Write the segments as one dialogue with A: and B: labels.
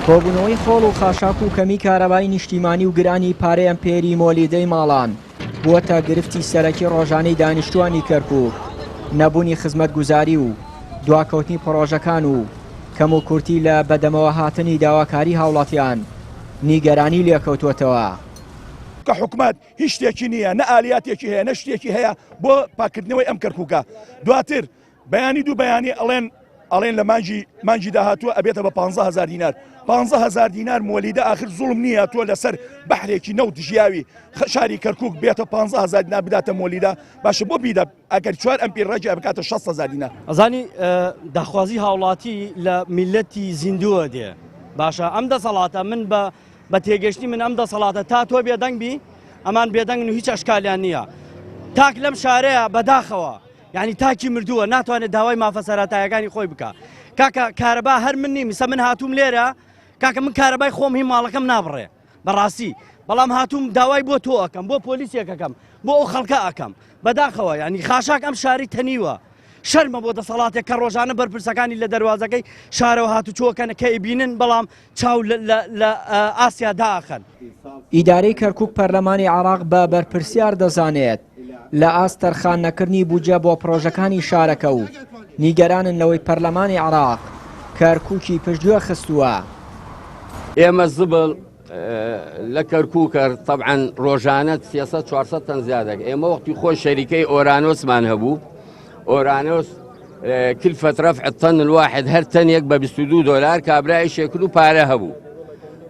A: کۆبوونەوەی خۆڵ و خاشاک و کەمی کارەبای نیشتیمانی و گرانی پارەی ئەمپێری مۆلیدەی ماڵان بووەتە گرفتی سەرەکی ڕۆژانەی دانیشتووانی کەرکووک، نەبوونی خزمەتگوزاری و دواکەوتنی پڕۆژەکان و کەموکورتی لە بەدەمەوەهاتنی داواکاری هاوڵاتیان نیگەرانی لێکەوتووەتەوە.
B: کە حکومەت هیچ شتێکی نییە، نە ئالیاتێکی هەیە، نە شتێکی هەیە بۆ پاککردنەوەی ئەم کەرکووکە. دواتر بەیانی دوو بەیانی ئەڵێن ئەڵێن لە مانگی مانگی داهاتووە ئەبێتە بە 15000 دینار 15000 دینار مۆلیدە ئاخر زوڵم نییە تۆ لەسەر بەحرێکی نەوت ژیاوی شاری کەرکک بێتە 15000 دینار بداتە مۆلیدە باشە بۆ بیدە ئەگەر چوار ئەمپیر ڕێگە بکاتە 60000 دینار.
C: ئەزانی داخوازی هاوڵاتی لە میللەتی زیندووە دێ باشە ئەم دەسەڵاتە من بە بە تێگەشتنی من ئەم دەسەڵاتە تا تۆ بێدەنگ بی ئەمان بێدەنگن و هیچ ئەشکالیان نییە تاک لەم شارەیە بەداخەوە یعنی تاکی مردووە ناتوانێت داوای مافە سەراتایەکانی خۆی بکە کاکە کارەبا هەر من نیم سە من هاتووم لێرە کاکە من کارەبای خۆم هی ماڵەکەم نابڕێ بەڕاستی بەڵام هاتووم داوای بۆ تۆ ئەەکەم بۆ پۆلیسێکەکەم بۆ ئەو خەڵکە ئەەکەم بەداخەوە ینی خاشاک ئەم شاری تەنیوە شەرمە بۆ دەسەڵاتێک کە ڕۆژانە بەرپرسەکانی لە دەواازەکەی شارەوە هاتوچۆکەن کە ئەیبینن بەڵام چاو لە ئاسیا داخەن.
A: ئیدارەی کەرکوک پەرلەمانی عێراق بە بەرپرسیار دەزانێت لە ئاست تەرخان نەکردنی بودجە بۆ پڕۆژەکانی شارەکە و نیگەرانن لەوەی پەرلەمانی عێراق کەرکوکی پشتگوێ خستووە.
D: ئێمە زبڵ لە کەرکوکە تەبعەن ڕۆژانە 300 400 تەن زیادەکە ئێمە وەختی خۆی شەریکەی ئۆرانۆسمان هەبوو ئۆرانۆس کلفة رفع الطن الواحد هەر تەنێک بە 22 دۆلار کابرا ئیشێکرد و پارە هەبوو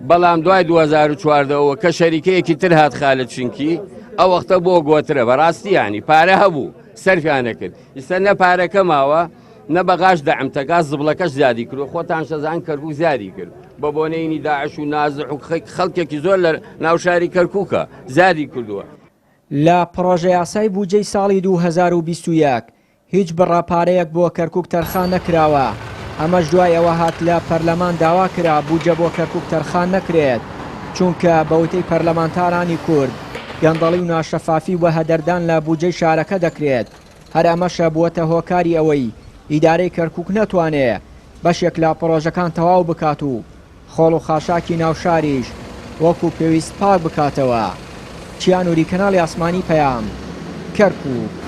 D: بەڵام دوای 2014ەوە کە شەریکەیەکی تر هات خالد شنکی ئەو وەختە بۆ گۆترە بەڕاستی ینی پارە هەبوو سەرفیان نەکرد ئیستا نە پارەکە ماوە نە بەغاش دەعم تەکا زبڵەکەش زیادی کرد و خۆتان شەزان کەرکوک زیادی کرد بە بۆنەینی داعش و نازح و خەڵکێکی زۆر لە ناوشاری کەرکوکە زیادی کردووە.
A: لە پڕۆژەیاسای بودجەی ساڵی 2021 هیچ بڕە پارەیەک بۆ کەرکوک تەرخان نەکراوە، ئەمەش دوای ئەوە هات لە پەرلەمان داوا کرا بودجە بۆ کەرکوک تەرخان نەکرێت، چونکە بەوتەی پەرلەمانتارانی کورد گەندەڵی و ناشەفافی و هەدەردان لە بودجەی شارەکە دەکرێت، هەر ئەمەشە بووەتە هۆکاری ئەوەی ئیدارەی کەرکوک نەتوانێ بەشێک لە پڕۆژەکان تەواو بکات و خۆڵ و خاشاکی ناو شاریش وەکو پێویست پاک بکاتەوە. چیا نوری کەناڵی ئاسمانی پەیام، کەرکوک.